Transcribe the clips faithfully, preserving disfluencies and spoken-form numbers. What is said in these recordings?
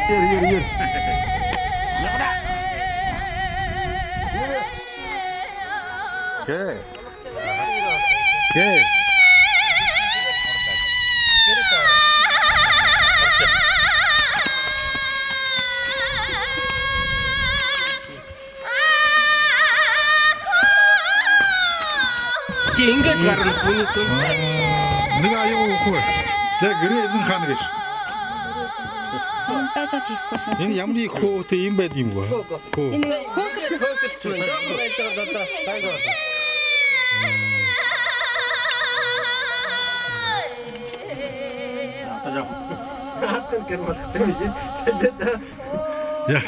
Ер, ер, ер. Окей. Окей. Тиигээд гарна, хүнэй сүн. Нэгэ аяга үгэхэ. Тээ, гэрээ эзэн хаана гээшэ? Энэ ямар нэгэ хөөтэй юм байд юм бэ? Хөө. Энэ хөөсөрч. Хөөсөрч байна. Яа.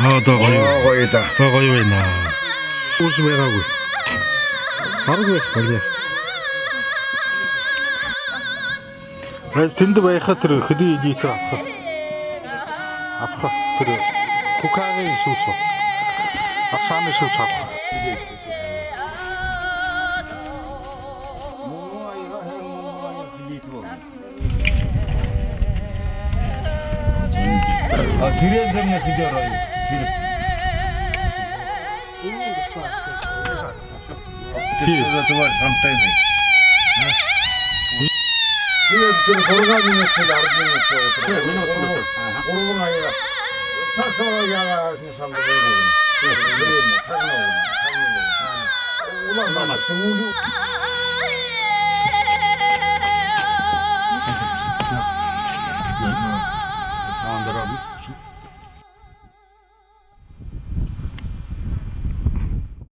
Аа, одоо гоё. Оо, гоё даа. Одоо гоё байна. Уус байгаагүй. Хараг байх болёо. Э, тэндэ байха тэрэ хэды эдитэ абаха. Абаха тэрэ Кукагийн шүүсөө. Аршаанай шүүсөө абаха. А, тэрэ зэмнэ хэдэ орой. Тэрэ. Тэрэ. Тэрэ. Тэрэ. Тэрэ. Тэрэ. Тэрэ. Гурбан минут, арбан минут. Тэрэ, минут, минут. Гурбан аяга. Саг сагаа яагаа шамда. Улаан.